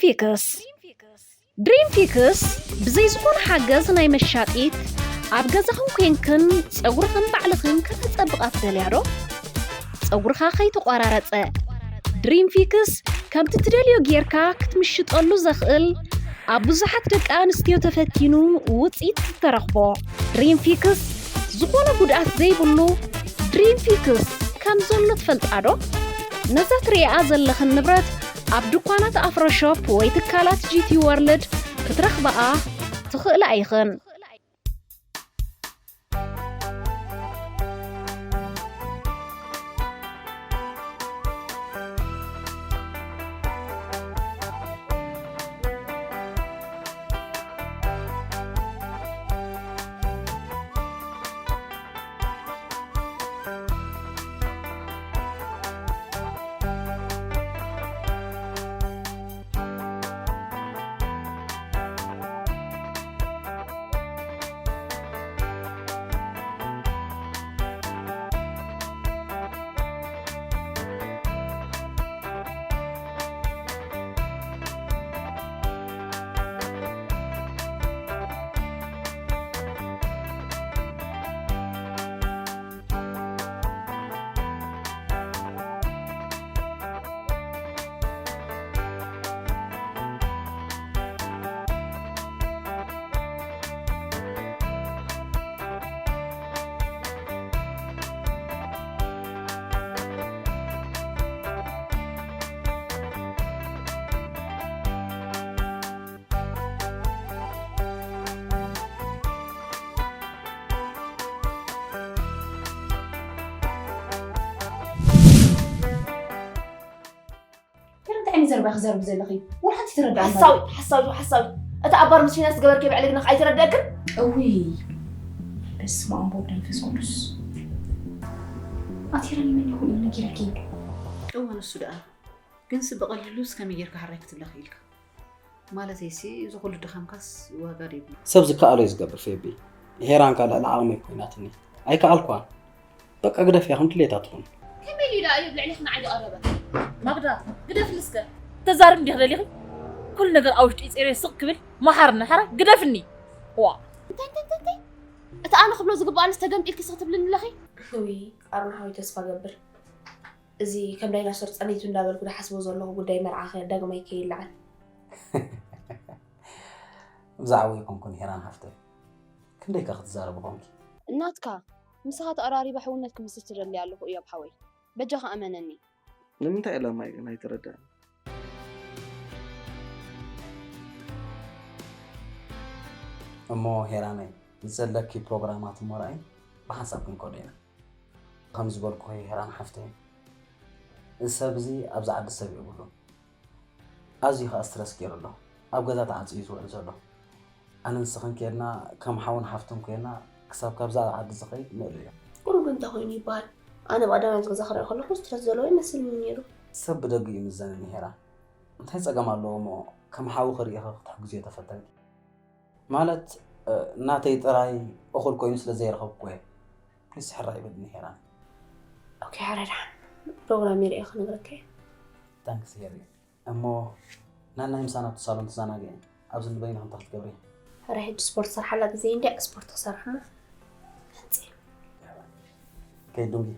ፊክስ። ድሪም ፊክስ ብዘይ ዝኾነ ሓገዝ ናይ መሻጢት፣ ኣብ ገዛኽን ኮንክን ጸጉርኽን ባዕልኽን ከተጸብቓ ትደልያ ዶ? ጸጉርኻ ከይተቖራረጸ። ድሪም ፊክስ ከምቲ ትደልዮ ጌርካ ክትምሽጠሉ ዘኽእል፣ ኣብ ብዙሓት ደቂ ኣንስትዮ ተፈቲኑ ውጽኢት ዝተረኽቦ። ድሪም ፊክስ ዝኾነ ጉድኣት ዘይብሉ ድሪም ፊክስ ከም ዘሎ ትፈልጣ ዶ? ነዛ ትርእያ ዘለኽን ንብረት ኣብ ድኳናት ኣፍሮ ሾፕ ወይ ትካላት ጂ ቲ ወርልድ ክትረኽባኣ ትኽእላ ኢኽን። እንታይ ዓይነት ዘረባ ክዘርቢ ዘለኺ? ወላ ሓንቲ ትረዳእ ሓሳዊ ሓሳዊ ሓሳዊ። እቲ ኣባር ምስ ፊናስ ገበርኪ ብዕልግና ኣይተረደእክን? እውይ፣ በስመ ኣብ ወወልድ ወመንፈስ ቅዱስ። ኣቲረኒ መን ይኹን እዩ ነጊረኪ? እወ፣ ንሱ ደኣ። ግንሲ ብቐሊሉስ ከመይ ጌርካ ሕራይ ክትብለኺ ኢልካ? ማለተይሲ፣ እዚ ኩሉ ድኻምካስ ዋጋ ዶ የብሉን? ሰብ ዝከኣሎ እዩ ዝገብር፣ ፌቢ። ሄራን ከኣ ልዕሊ ዓቕመይ ኮይናትኒ። ኣይከኣልኳን። በቃ ግደፍያ፣ ከም ድሌታ ትኹን። ከመይ ኢሉ ደኣ እዩ ኣብ ልዕሌኺ ንዓይ ዝቐረበ? ማግዳ፣ ግደፍኒ እስከ። ተዛርብ እንዲኺ ደሊኺ? ኩሉ ነገር ኣብ ውሽጢ ጸይረ ስቕ ክብል መሓርኒ፣ ሓራ ግደፍኒ። ዋ። እንታይ፣ እንታይ፣ እንታይ፣ እንታይ? እቲ ኣነ ክብሎ ዝግብኣንስ ተገምጢልኪ ስቕ ትብልኒ ኣለኺ? ውይ፣ ኣሮን ሓወይ፣ ተስፋ ገብር። እዚ ከም ዳይናሶር ጸኒቱ እንዳበልኩ ዝሓስቦ ዘለኹ ጉዳይ መርዓኸ ዳግማይ ከይለዓል። ብዛዕባ ኣይኮንኩን ሄራን ሓፍተይ። ክንደይ ከ ክትዛረቢ ኮንኪ? እናትካ፣ ምሳኻ ተቐራሪበ ሕውነት ክምስርት ትደሊ ኣለኹ እዮብ ሓወይ። በጃኻ እመነኒ። ንምንታይ ዕላማ እዩ ግን ኣይተረዳእን? እሞ ሄራነይ፣ ዘለኪ ፕሮግራማት እሞ ርኣይ፣ ብሓንሳብ ክንከዶ ኢና። ከም ዝበልኩኺ ሄራን ሓፍተይ፣ እዚ ሰብ እዚ ኣብዚ ዓዲ ሰብ የብሉን። ኣዝዩ ኸኣ ስትረስ ገይሩ ኣሎ። ኣብ ገዛ ተዓጽዩ እዩ ዝውዕል ዘሎ። ኣነ ንስኽን ኬድና ከም ሓውን ሓፍቱን ኮይና ክሳብ ካብዛ ዓዲ ዝኸይድ ምእሉ እዩ። ቁሩብ እንታይ ኮይኑ ይበሃል? ኣነ ብቐዳማይ ኣብዚ ገዛ ክሪኦ ከለኹ ስትረስ ዘለዎ ይመስልኒ ነይሩ። ሰብ ብደጊኡ ይምዘነኒ ሄራን። እንታይ ጸገም ኣለዎ እሞ ከም ሓዊ ክርእኺ ክትሕግዝዮ ተፈተንኪ? ማለት፣ እ፣ ናተይ ጥራይ እኹል ኮይኑ ስለ ዘይረኸብኩዎ እየ። ፕሊስ ሕራይ በልኒ ሄራን። ኦኬ፣ ሕራይ ደሓን ፕሮግራም ይርእየ ክነግረካ እየ። ታንክስ ሄሪ። እሞ ናናይ ምሳና ኣብቲ ሳሎን ተዘናግዒ። ኣብዚ ንበይንኺ እንታይ ክትገብሪ? ሕራይ ሕጂ ስፖርት ሰርሓላ ግዜ እንድያ ስፖርት ክሰርሕ እሞ መጽእ። ከይድ ዱንጊ።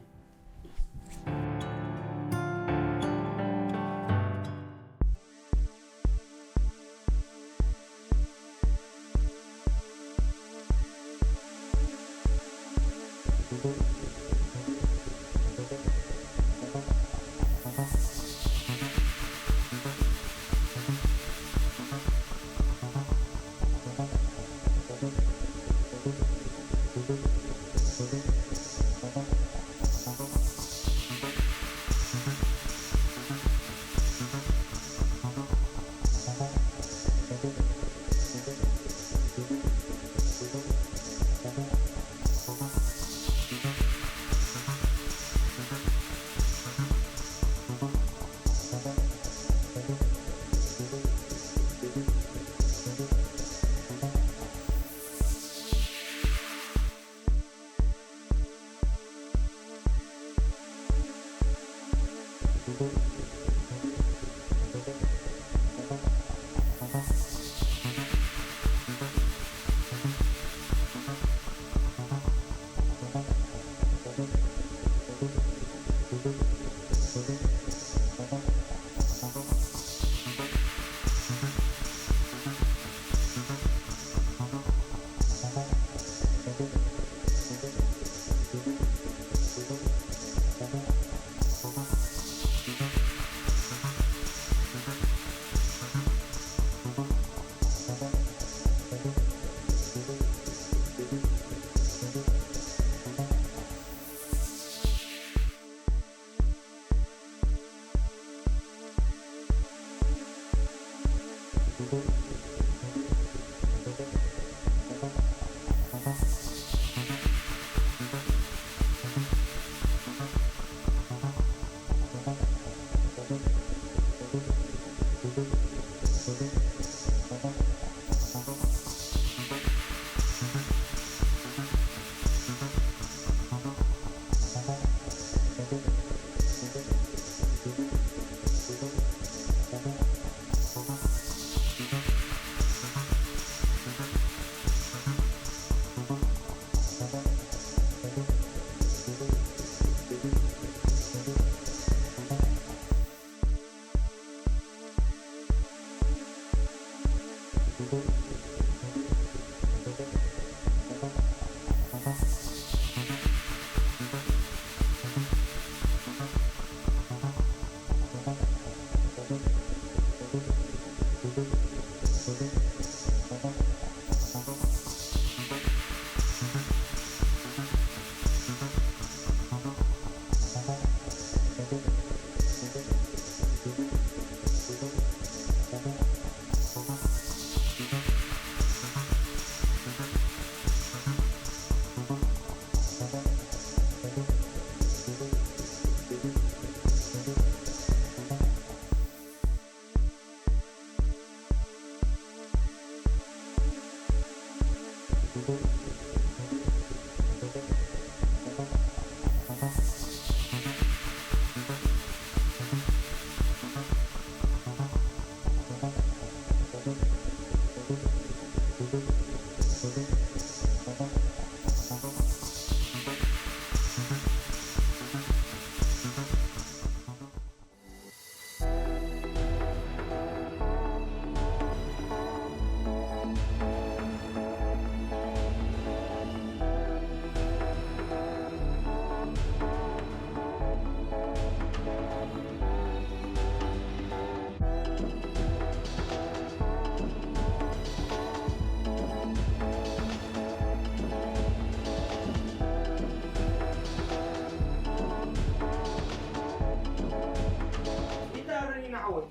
ይታረኒ ንዓወት።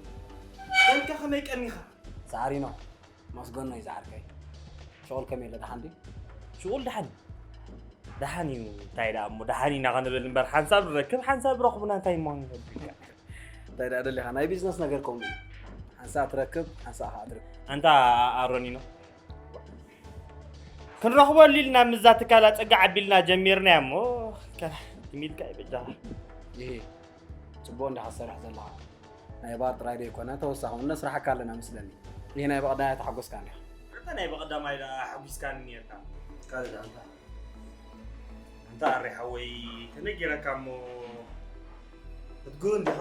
ኮንካ ከመይ ቀኒኻ? ሳዕሪኖ፣ መስገኖ እዩ ዝዓርከይ። ሽቑል ከመይ ኣሎ፣ ደሓን ድዩ? ሽቑል ደሓን እዩ። ደሓን እዩ። እንታይ ደኣ እሞ፣ ደሓን ኢና ክንብል እምበር፣ ሓንሳብ ንረክብ፣ ሓንሳብ ረኽብና እንታይ እሞ ንነብር? እንታይ ደኣ ደሊኻ? ናይ ቢዝነስ ነገር ከምኡ እዩ። ሓንሳእ ትረክብ፣ ሓንሳእ ኸኣ ትረክብ። ኣንታ ኣሮኒኖ፣ ክንረኽበሉ ኢልና ምስዛ ትካል ኣጸጋ ዓቢልና ጀሚርናያ እሞ፣ ከ-፣ ትም ኢልካ እዩ በጃኻ። ይሄ ጽቡቕ እንዲኻ ትሰርሕ ዘለኻ። ናይ ባር ጥራይ ዘይኮነ፣ ተወሳኺ እውን ነስርሓካ ኣለና መስለኒ። ይሄ ናይ በቐዳማይ ተሓጎስካ እንዲኻ። ኣንታ ናይ በቐዳማይ ደኣ ሓጒስካኒ ነርካ። ካልእ ደኣ ኣንታ? ኣንታ ኣሬ ሓወይ፣ ተነጊረካ እሞ ክትግሩ እንዲኻ?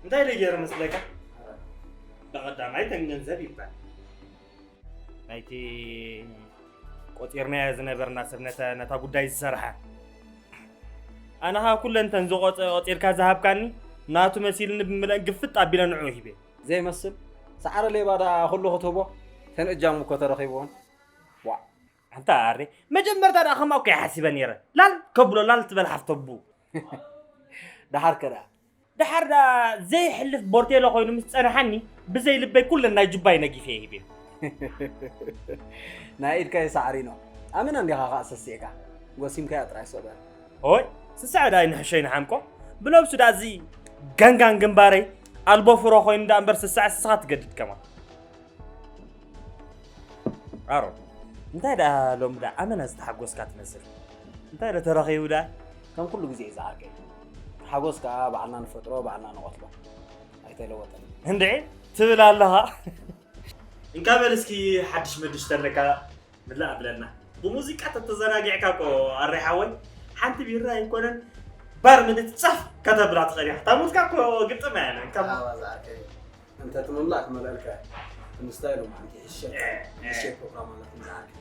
እንታይ ኢለ ገይረ መስለካ? ብቐዳማይ ተን ገንዘብ ይባል። ናይቲ ቆጺርናዮ ዝነበርና ሰብ ነተ-፣ ነታ ጉዳይ ዝሰርሓ። ኣነ ኸኣ ኩለን ተን ዝቆጸ-፣ ቆጺርካ ዝሃብካኒ ናቱ መሲልኒ ብምልአን ግፍጥ ኣቢለ ንዕኡ ሂበ። ዘይመስል ሰዓረ ሌባ ደኣ ኩሉ ክትህቦ ተን እጃሙ እኮ ተረኺብዎን። ዋእ። ኣንታ ኣሬ፣ መጀመርታ ደኣ ከምኣ እኮ እየ ሓሲበ ነይረ። ላል ከብሎ ላል ትበል ሓፍተቡ። ደሓር ከ ደኣ? ደሓር ደኣ ዘይሕልፍ ቦርቴሎ ኮይኑ ምስ ጸንሓኒ፣ ብዘይ ልበይ ኩለን ናይ ጁባይ ነጊፈ እየ ሂበዮ። ናይ ኢድካ ይሳዕሪኖ። ኣመና እንዲኻ ኸኣ ሰሲዕካ። ጎሲምካዮ ጥራይ ሶበር። ኦይ፣ ስስዐ ደኣ ይንሕሾ ይንሓምቆ። ብነብሱ ደኣ እዚ ጋንጋን ግንባረይ ኣልቦ ፍሮ ኮይኑ ደኣ እምበር ስስዐ ስስኻ ትገድድ ከማን። ኣሮን፣ እንታይ ደኣ ሎሚ ደኣ ኣመና ዝተሓጎስካ ትመስል? እንታይ ዶ ተረኺቡ ደኣ? ከም ኩሉ ግዜ እዩ ዝዓርከይ። ሓጎስ ከኣ ባዕልና ንፈጥሮ፣ ባዕልና ንቐትሎ። ኣይተለወጠን። እንድዒ ትብል ኣለኻ። እንካ በል እስኪ ሓድሽ መድሽ ተለካ ምላእ ኣብለና። ብሙዚቃ ተተዘናጊዕካ እኮ ኣሬ ሓወይ፣ ሓንቲ ቢራ ኣይኮነን ባር ምልት ጻፍ ከተብላ ትኽእል ኢኻ። እታ ሙዚቃ እኮ ግጥም እያ፣ እንካ ኣዋ ዝዓርከይ። እንተ እቲ ምምላእ ክመልአልካ እየ። እቲ ምስታይ ሎማዓንቲ ይሕሸካ። እ፣ እ። ንእሽተይ ፕሮግራም ኣላትኒ ዝዓርከይ።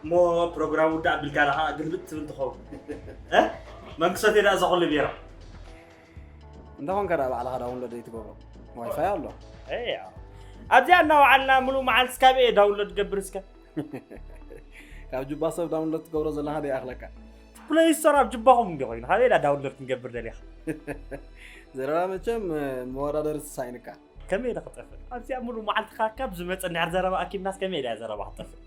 እሞ ፕሮግራም ውዳእ ኣቢልካ ደኣ ግልብጥ ትብል ትኸውን። እ? መንክሶት እየ ደኣ እዛ ኩሉ ቢራ። እንተ ኾንካ ደኣ ባዕልኻ ዳውንሎድ ዘይትገብሮ? ዋይፋይ ኣሎ። እያ። ኣብዚኣ እናወዓልና ምሉእ መዓልቲ ስካብ እየ ዳውንሎድ ገብር እስከ። ካብ ጁባ ሰብ ዳውንሎድ ትገብሮ ዘለኻ ዶ ይኣኽለካ? ፕለይ ስቶር ኣብ ጅባኹም እንዲ ኮይኑ፣ ካበይ ኢላ ዳውንሎድ ክንገብር ደሊኻ? ዘረባ መቸም፣ መወዳደሪ ተሳኢንካ። ከመይ ኢለ ክጠፍእ? ኣብዚኣ ሙሉእ መዓልቲ ካብ ዝመጸ እንድሕር ዘረባ ኣኪብናስ ከመይ ኢላ ዘረባ ክትጠፍእ?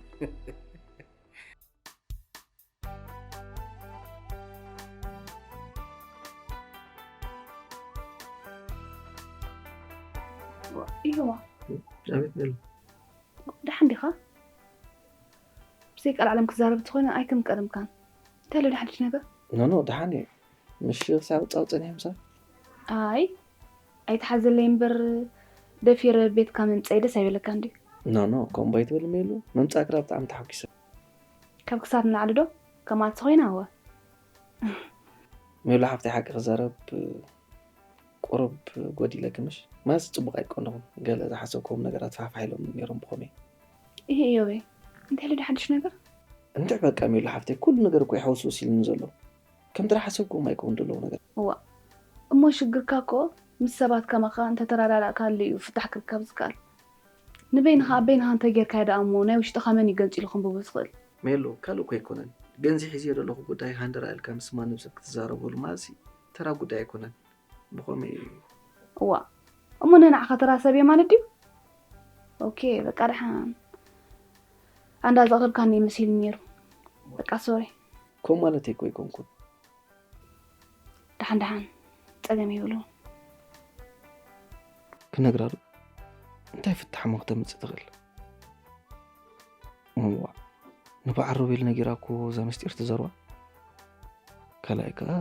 ዋ፣ ይህዋ። ኣቤት በል። ደሓን ዲኻ? ብዘይ ቃል ዓለም ክዛረብ እንተኾይነ ኣይትምቀርምካን። እንታይ ኣሎ ሓድሽ ነገር? ኖ፣ ኖ፣ ደሓን እየ። ምሽ ክሳብ ጻውጽን እዮም ሰብ? ኣይ፣ ኣይትሓዘለይ እምበር ደፊረ ቤትካ ምምጸይ ደስ ኣይበለካን ድዩ? ኖ፣ ኖ፣ ከምኡ ኣይትበል ሜሉ። ምምጻእኪ ደኣ ብጣዕሚ ተሓጒሰ። ካብ ክሳድ ንላዕሊ ዶ? ከማልሲ ኮይና እወ። ሜሉ ሓፍተይ ሓቂ ክዛረብ ቁሩብ ጎዲለኪ ምሽ? ማለት ጽቡቕ ኣይኮንኹም። ገለ ዝሓሰብክዎም ነገራት ፋሕፋሕ ኢሎም ነይሮም ብኸመይ? እሂ እዮበይ፣ እንታይ ኢሉ ሓድሽ ነገር? እንድዕ በቃ ሜሉ ሓፍተይ ኩሉ ነገር እኮ ይሓውስውስ ኢሉኒ ዘሎ። ከምቲ ዝሓሰብክዎም ኣይከውን ዘለዉ ነገር። እዋ እሞ ሽግርካ እኮ ምስ ሰባት ከማኻ እንተተረዳዳእካሉ እዩ ፍታሕ ክርከብ ዝከኣል። ንበይንኻ ኣብ በይንኻ እንተጌርካዮ ደኣ እሞ ናይ ውሽጥኻ መን እዩ ገንጺሉ ከንብቦ ዝኽእል? ሜሉ ካልእ እኮ ኣይኮነን። ገንዚ ሒዝዮ ዘለኹ ጉዳይ ሃንደራ ኢልካ ምስ ማንም ሰብ ክትዛረበሉ ማለትሲ ተራ ጉዳይ ኣይኮነን። ብኸመይ? እዋ እሞ ንንዓኻ ተራ ሰብ እየ ማለት ድዩ? ኦኬ በቃ ደሓን ኣንዳ ዘቕረብካኒ መሲሉ ነይሩ። በቃ ሶሪ። ከምኡ ማለተይ እኮ ኣይኮንኩን። ደሓን ደሓን ጸገም የብሉን። ክነግራ ዶ? እንታይ ፍታሕ እሞ ክተምጽእ ትኽእል? እዋ ንበዓል ሮቤል ነጊራ እኮ እዛ ምስጢር ትዘርባ። ካልኣይ ከኣ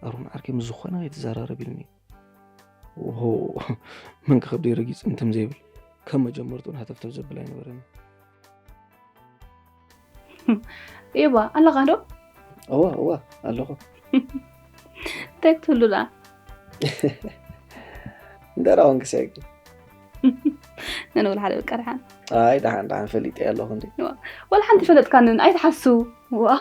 ኣሮን ዓርከይ ምስ ዝኾነ ከይትዘራረብ ኢሉኒ። ኦሆ መን ክኸብደይ ረጊጹ እንትም ዘይብል ከም መጀመርትኡን ሃተፍተፍ ዘብል ኣይነበረን። ኤባ ኣለኻ ዶ? እዋ እዋ ኣለኹ። እንታይ ክትህሉ ደኣ? እንደራውን ክሰጊ ነንብል ሓደ በቃ ደሓን ኣይ ደሓን ደሓን ፈሊጠ ኣለኹ እንዲ ወላ ሓንቲ ፈለጥካንን ኣይትሓስው ዋ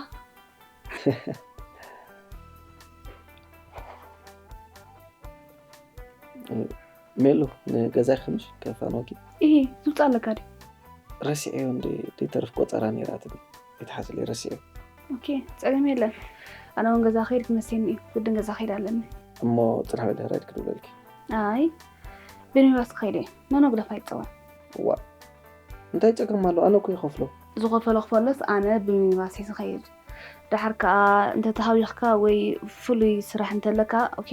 ሜሉ ንገዛይ ክምሽ ከፋንወኪ ይሄ ዝውፃ ኣለካ ድዩ ረሲዐዮ እንዲ ዘይተርፍ ቆፀራ ነይራትኒ ይትሓዝለይ ረሲዐ ኦኬ ፀገም የለን ኣነ እውን ገዛ ከይድ ክመሴኒ እዩ ግድን ገዛ ከይድ ኣለኒ እሞ ፅናሕ በሊ ራይድ ክድውለልኪ ኣይ ብሚኒባስ ክኸይድ እየ ኖኖ ግደፍ ኣይፀወን ዋ እንታይ ፀገም ኣሎ ኣነ እኮ ይኸፍሎ ዝኸፈሎ ክፈሎስ ኣነ ብሚኒባስ እየ ዝኸይድ ደሓር ከዓ እንተተሃዊኽካ ወይ ፍሉይ ስራሕ እንተለካ ኦኬ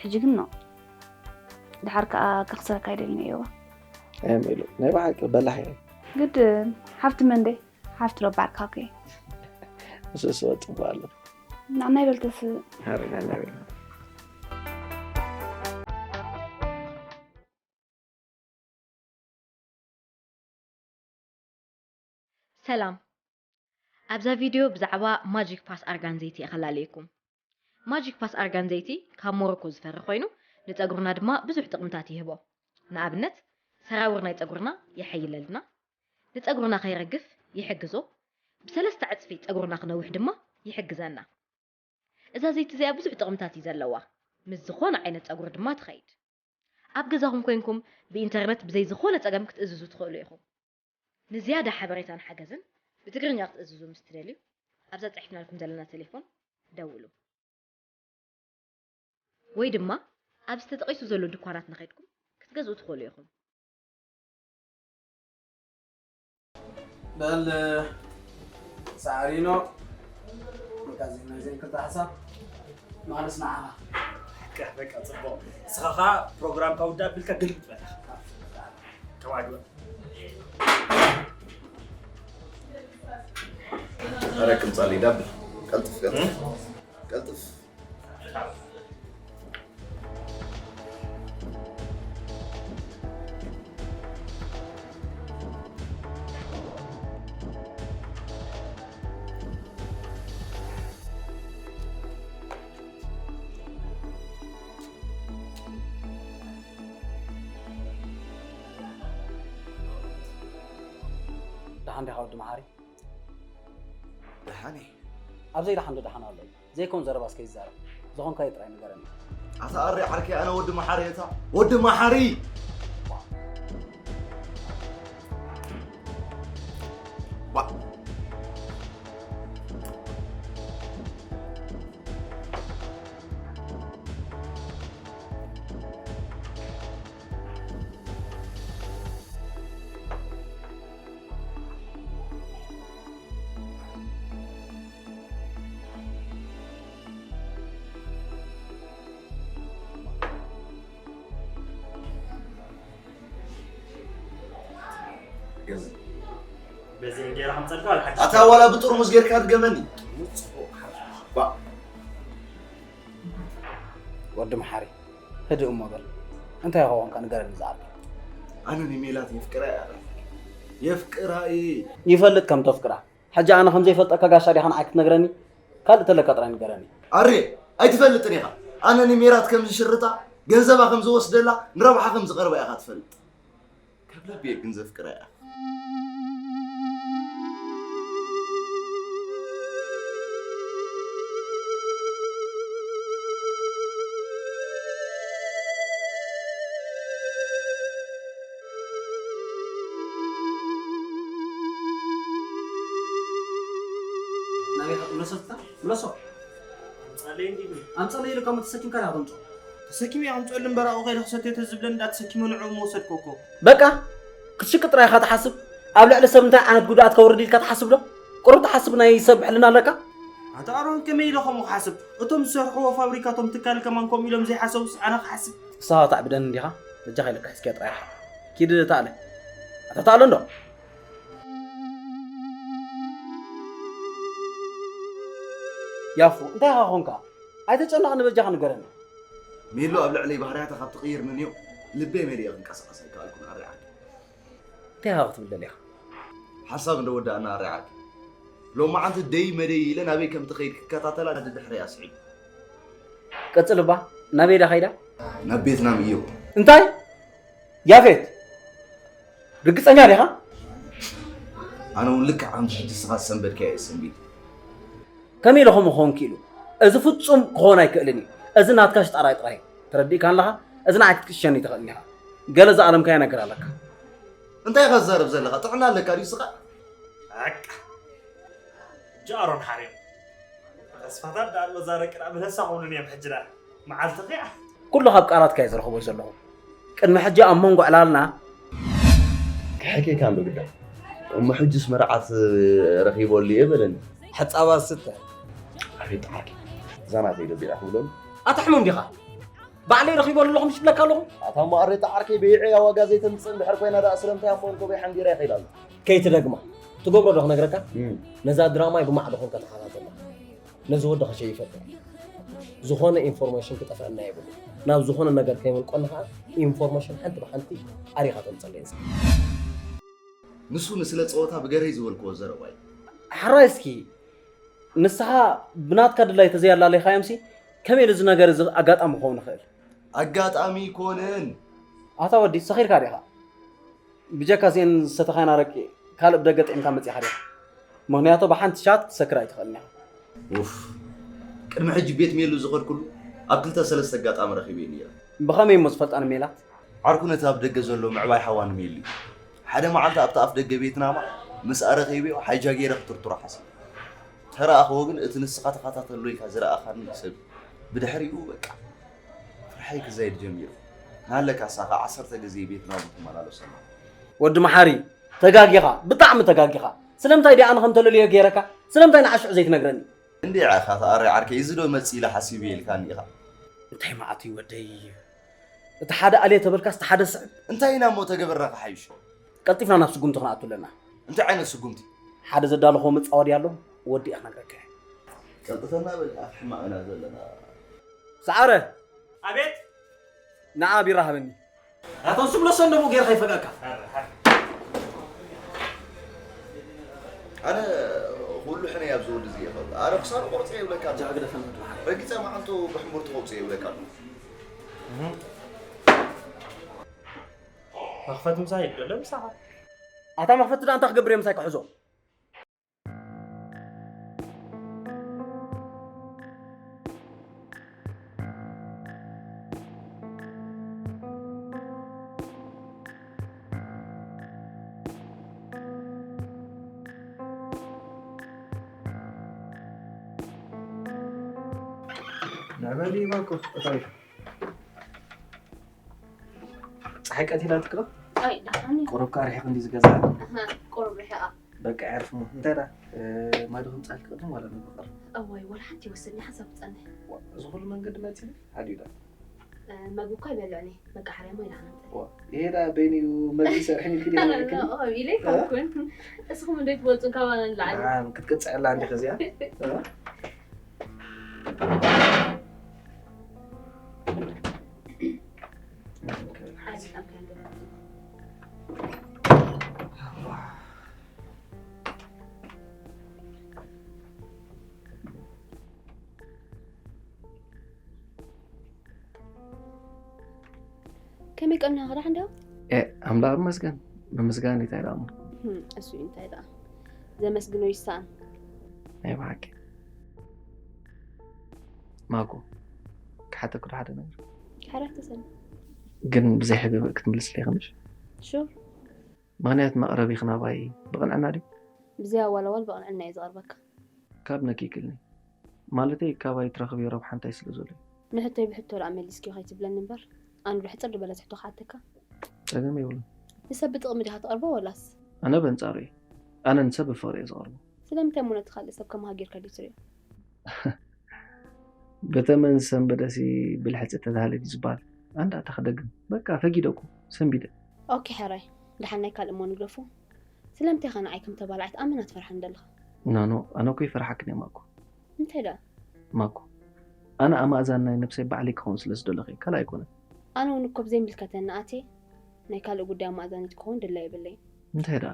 ሕጂ ግን ኖ ደሓር ከዓ ከኽስረካ ኣይደልን እየዋ እም ኢሉ ናይ ብሓቂ በላሕ እየ ግድ ሓፍቲ መንደይ ሓፍቲ ረባዕካ ኦኬ ንስስወ ፅቡቅ ኣሎ ናናይ በልተስ ሃረና ናበይ ሰላም ኣብዛ ቪድዮ ብዛዕባ ማጂክ ፓስ ኣርጋን ዘይቲ እኸላለየኩም ማጂክ ፓስ ኣርጋን ዘይቲ ካብ ሞሮኮ ዝፈሪ ኮይኑ ንፀጉርና ድማ ብዙሕ ጥቕምታት ይህቦ ንኣብነት ሰራውር ናይ ፀጉርና የሐይለልና ንፀጉርና ከይረግፍ ይሕግዞ ብሰለስተ ዕፅፊ ፀጉርና ክነውሕ ድማ ይሕግዘና እዛ ዘይቲ እዚኣ ብዙሕ ጥቕምታት እዩ ዘለዋ ምስ ዝኾነ ዓይነት ፀጉሪ ድማ ትኸይድ ኣብ ገዛኹም ኮይንኩም ብኢንተርነት ብዘይ ዝኾነ ፀገም ክትእዝዙ ትኽእሉ ኢኹም ንዝያዳ ሓበሬታን ሓገዝን ብትግርኛ ክትእዝዙ ምስ ትደልዩ ኣብዛ ፅሒፍናልኩም ዘለና ቴሌፎን ደውሉ ወይ ድማ ኣብዚ ተጠቒሱ ዘሎ ድኳናት ንኸድኩም ክትገዝኡ ትኽእሉ ኢኹም በል ሳዕሪኖ እንካ ዜና ዜን ክልተ ሓሳብ ማለስ ንዓኻ በቃ ጽቡቕ ንስኻ ኸዓ ፕሮግራምካ ውዳ ኣቢልካ ግልብጥ በል ተዋግበ ኧረ ቅምጻለይ ዳብል ቀልጥፍ ቀልጥፍ ቀልጥፍ ደሓን ዲኻ ወዲ መሓሪ? ደሓን እየ። ኣብ ዘይደሓን ዶ ደሓን ኣሎ እዩ? ዘይኮን ዘረባ እስከ ይዛረብ። ዝኾንካዮ ጥራይ ንገረኒ። ኣታ ኣሪ ዓርከይ ኣነ ወዲ መሓሪ እታ ወዲ መሓሪ ዋ በዚ እንጌራ ከምፀልካ ሓድሽ ኣታ ዋላ ብጥርሙዝ ጌርካ ድገመኒ ወዲ መሓሪ ህድእ እሞ በል እንታይ ይኸውንካ ንገረኒ ዝዓርከይ ኣነ ንሜላት የፍቅራ እያ የፍቅራ እየ ይፈልጥ ከም ተፍቅራ ሕጂ ኣነ ከም ዘይፈልጠካ ጋሻ ዲኻ ንዓይ ክትነግረኒ? ካልእ ተለካ ጥራይ ንገረኒ። ኣሬ፣ ኣይትፈልጥን ኢኻ። ኣነ ንሜላት ከም ዝሽርጣ፣ ገንዘባ ከም ዝወስደላ፣ ንረብሓ ከም ዝቐርባ ኢኻ ትፈልጥ። ካብ ልቢ እየ ግን ዘፍቅራ እያ። ናበይ ኢኻ? ምለሶ ትታ? ምለሶ። ኣምጻለይ እንዲሉ። ኣምጻለይ ኢሉ ካብ ተሰኪምካ ዲኻ ተምጾ? ተሰኪመ እየ ከምጽኣሉ እምበር ኣብኡ ከይደ ክሰትዮ ተዝብለኒ እንዳ ተሰኪመ ንዕኡ ምወሰድኩ እኮ። በቃ ክትሽቅጥ ጥራይ ኢኻ ትሓስብ? ኣብ ልዕሊ ሰብ እንታይ ዓይነት ጉድኣት ከውርድ ኢልካ ትሓስብ ዶ? ቁሩብ ትሓስብ ናይ ሰብ ሕልና ኣለካ? ኣታ ኣሮን ከመይ ኢለ ከምኡ ክሓስብ? እቶም ዝሰርሕዎ ፋብሪካ እቶም ትካል ከማን ከምኡ ኢሎም ዘይሓሰቡስ ኣነ ክሓስብ? ንስኻ ተዕብደኒ እንዲኻ? በጃኻ ኢለካ ሒዝካዮ ጥራይ ኢኻ። ኪድ ተኣለ። ኣታ ተኣለ እንዶ። ያፉ እንታይ ኢኻ ኾንካ? ኣይተጨነቕ ንበጃኻ ንገረኒ። ሜሉ ኣብ ልዕለይ ባህርያታ ካብ ትቕይር ንንዮ ልበይ መሊኣ ክንቀሳቐስ ኣይከኣልኩን ኣረ ዓርኪ። እንታይ ኢኻ ክትብል ደሊኻ? ሓንሳብ እንደ ወዳእና ኣረ ዓርኪ። ሎማዓንቲ ደይ መደይ ኢለ ናበይ ከም ትኸይድ ክከታተላ ድድሕረይ ኣስዒቡ። ቀጽል እባ ናበይ ዳ ኸይዳ? ናብ ቤትናም እዮ። እንታይ? ያፌት ርግጸኛ ዲኻ? ኣነ እውን ልክዕ ከምዚ ሕጂ ንስኻ ዝሰንበድካዮ እየ ሰንቢደ። ከመይ ኢለ ከምኡ ክኸውን ክኢሉ? እዚ ፍጹም ክኸውን ኣይክእልን እዩ። እዚ ናትካ ሽጣራይ ጥራይ እዩ። ተረዲእካ ኣለኻ? እዚ ንዓይ ክትቅሸኒ ኣይትኽእልን ኢኻ። ገለ ዝኣለምካዮ ነገር ኣለካ። እንታይ ኢኻ ትዛረብ ዘለኻ? ጥዕና ኣለካ ድዩ ስኻ? በቃ። ሕጂ ኣሮን ሓሪቕ። ተስፋታት ደኣ ኣሎ፣ እዛ ደቂ ደኣ ብለሳ ክኾኑን እዮም ሕጂ ደኣ። መዓልቲ ኺኣ። ኩሉ ካብ ቃላትካ እየ ዝረኽቦ ዘለኹ። ቅድሚ ሕጂ ኣብ መንጎ ዕላልና ክሕኬካ እንዶ ግዳ። እሞ ሕጅስ መርዓት ረኺበሉ እየ በለኒ። ሕጻባ ዝስተ። ኣቤት ዓርኪ። እዛ ናተይ ዶ ቢራ ክብለሉ? ኣታ ሕሙም ዲኻ? ባዕለይ ረኺበሉ ኣለኹ ምሽ ይብለካ ኣለኹ። ኣታ እሞ ኣሬታ ዓርከይ በይዐያ ዋጋ ዘይተምጽእ እንድሕር ኮይና ደኣ ስለምንታይ ኣቦን ኮበይ ሓንጊራ ይኸይድ ኣሎ? ከይትደግማ። ትገብሮ ዶ ክነግረካ? እም። ነዛ ድራማይ ብማዕዶ ኮንካ ተኸታተላ። ነዚ ወዲ ኸሸይፈካ። ዝኾነ ኢንፎርሜሽን ክጠፍአና የብሉ። ናብ ዝኾነ ነገር ከይመልቆኒ ኸዓ ኢንፎርሜሽን ሓንቲ ብሓንቲ ኣሪኻ ተምጸለይ ንሳ። ንሱ ንስለ ጸወታ ብገረይ ዝበልክዎ ዘረባ እዩ። ሕራይ እስኪ ንስኻ ብናትካ ድላይ ተዘይ ኣላለይኻዮምሲ ከመይ ኢሉ እዚ ነገር እዚ ኣጋጣሚ ክኸውን ይኽእል? ኣጋጣሚ ኣይኮነን። ኣታ ወዲ ሰኺርካ ዲኻ? ብጀካ እዚአን ዝሰተኻየን ኣረቂ ካልእ ብደገ ጥዒምካ መጺእኻ ዲኻ? ምኽንያቱ ብሓንቲ ሻት ክትሰክር ኣይትኽእልን ኢኻ። ኡፍ፣ ቅድሚ ሕጂ ቤት ሜሉ ዝኸድኩሉ ኣብ ክልተ ሰለስተ ኣጋጣሚ ረኺበዮ ነይረ። ብኸመይ እሞ ዝፈልጣ ንሜላት? ዓርኩ ነቲ ኣብ ደገ ዘሎ ምዕባይ ሓዋ ንሜሉ እዩ። ሓደ መዓልቲ ኣብቲ ኣፍ ደገ ቤትናማ ምስኣ ረኺበዮ ሓይጃ ገይረ ክትርትሮ ሓሲበ። ተረኣኽዎ ግን እቲ ንስኻ ተኸታተሎ ኢልካ ዝረኣኻኒ ሰብ ብድሕሪኡ በቃ ፍርሐይ ክዛይድ ጀሚሩ። ናለካ ሳኻ ዓሰርተ ግዜ ቤት ናብኡ ትመላለስ ኣለኻ። ወዲ መሓሪ፣ ተጋጊኻ፣ ብጣዕሚ ተጋጊኻ። ስለምንታይ ድኣ ኣነ ከም ተለልዮ ገይረካ? ስለምንታይ ንዓሽዑ ዘይትነግረኒ? እንዴ ዓኻ ተኣረ ዓርከይ፣ እዚ ዶ መጽእ ኢለ ሓሲበ ኢልካኒ ኢኻ? እንታይ መዓት እዩ ወደይ? እቲ ሓደ ኣልየ ተበልካስ እቲ ሓደ ስዕብ። እንታይ ኢና እሞ ተገበርና ክሓይሾ? ቀልጢፍና ናብ ስጉምቲ ክንኣቱ ኣለና። እንታይ ዓይነት ስጉምቲ? ሓደ ዘዳለኹዎ መጻወዲ ኣሎ፣ ወዲኣ ክነግረካ እየ። ቀልጥፈና በል፣ ኣብ ሕማቕ ኢና ዘለና። ሰዓረ! ኣቤት! ንዓ ቢራ ሃበኒ። ኣታ ንሱ ብለሶ እንደሞ ጌርካ ይፈጋካ። ኣነ ኩሉ ሕነ ኣብዚ ወዲ እዚ ይኸው። ኣረ ክሳብ ቁርጽ ይብለካ። ጃ ግደፈን ወዲ መሓሪ። ረጊጸ መዓልቱ ብሕምቡር ትኸውጽ ይብለካ። መኽፈት ምሳይ ይደለ ምሳኻ። ኣታ መኽፈት ደኣ እንታይ ክገብር እየ ምሳይ ክሕዞ? ንዕበሊ ባኮ፣ እታይ። ፀሓይ ቀቲላትክ ዶ? ኣይ፣ ደሓን እዩ። ቁሩብ ከኣ ርሒቕ እንዲ ዝገዛ። ኣሃ፣ ቁሩብ ርሒቓ። በቃ፣ የዕርፍ እሞ። እንታይ ደኣ፣ እ፣ ማይ ዶ ከምጻልክ ቅድም ዋላ መግቢ ቀርብ? እዋይ፣ ዋላ ሓንቲ ይወስድኒ፣ ሓንሳብ ክጸንሕ። ዋ፣ እዚ ኩሉ መንገዲ መጺኒ? ሓዲኡ ደኣ? እ፣ መግቢ እኳ ኣይበልዕን እየ። መቃሓርያ ማይ ደኣ ክነምጽእ። ዋ፣ ይሄ ደኣ በይኑ እዩ መግቢ ሰርሕን ኢልኪ ዲኺ ነይርክኒ? ኖ፣ ኢለ እ? ኣይኮንኩን። እስኹም እንዶ ኣይትበልጹን ካባና ንላዕሊ። ደሓን ክትቅጽዕ ኣላ እንዲኺ እዚኣ? እ? ኣይ፣ በጣም ከንዶ። ከመይ ቀኒኻ ደሓን ዶ? ኣምላኽ ይመስገን። ብምስጋን እንታይ ደኣ እሞ? እሱ እንታይ ደኣ ዘመስግኖ ይሳን። ናይ ብሓቂ ማኮ፣ ክሓተኩ ዶ ሓደ ነገር? ሓራት ተሰኒ። ግን ብዘይ ሕገ ክትምልስለይ ከንሽ? ሹር። ምኽንያት መቕረቢኺ ናባይ ብቕንዕና ድዩ? ብዘይ ኣዋላዋል ብቕንዕና እየ ዝቐርበካ። ካብ ነኪክልኒ፣ ማለተይ ካባይ ትረኽብዮ ረብሓ እንታይ ስለ ዘሎ እዩ? ንሕቶይ ብሕቶ ደኣ መሊስኪ ከይትብለኒ እምበር፣ ኣንዱ ሕጽር ዝበለ ትሕቶ ክሓተካ። ጸገም የብሉን። ንሰብ ብጥቕሚ ዲኻ ትቐርቦ ወላስ? ኣነ በንጻሩ እየ። ኣነ ንሰብ ብፍቕሪ እየ ዝቐርቦ። ስለምንታይ እሞ ነቲ ካልእ ሰብ ከማኻ ጌርካ ድዩ ትሪኦ? ብተመን ዝሰንበደሲ ብልሕጺ ተታሃለ ድዩ ዝበሃል? ኣንዳ ኣታ ክደግም። በቃ ፈጊደ እኮ። ሰንቢደ። ኦኬ ሕራይ፣ ደሓን ናይ ካልእ እሞ ንግደፎ። ስለምንታይ ኸ ንዓይ ከም ተባላዓት ኣመና ትፈርሓኒ ዘለኻ? ኖ ኖ፣ ኣነ እኮ ይፈርሓክን እየ ማኮ። እንታይ ደኣ? ማኮ፣ ኣነ ኣማእዛን ናይ ነብሰይ ባዕለይ ክኸውን ስለ ዝደለኹ እየ፣ ካልእ ኣይኮነን። ኣነ እውን እኮ ብዘይምልከተኒ ኣትየ ናይ ካልእ ጉዳይ ኣማእዛኒት ክኸውን ድላይ የብለይን። እንታይ ደኣ?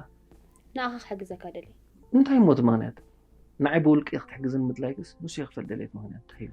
ንዓኻ ክሕግዘካ ደልየ። እንታይ እሞ እቲ ምኽንያት? ንዓይ ብውልቂ ክትሕግዝን ምድላይክስ ንሱ ይኽፈል ደልየት ምኽንያት እንታይ እዩ?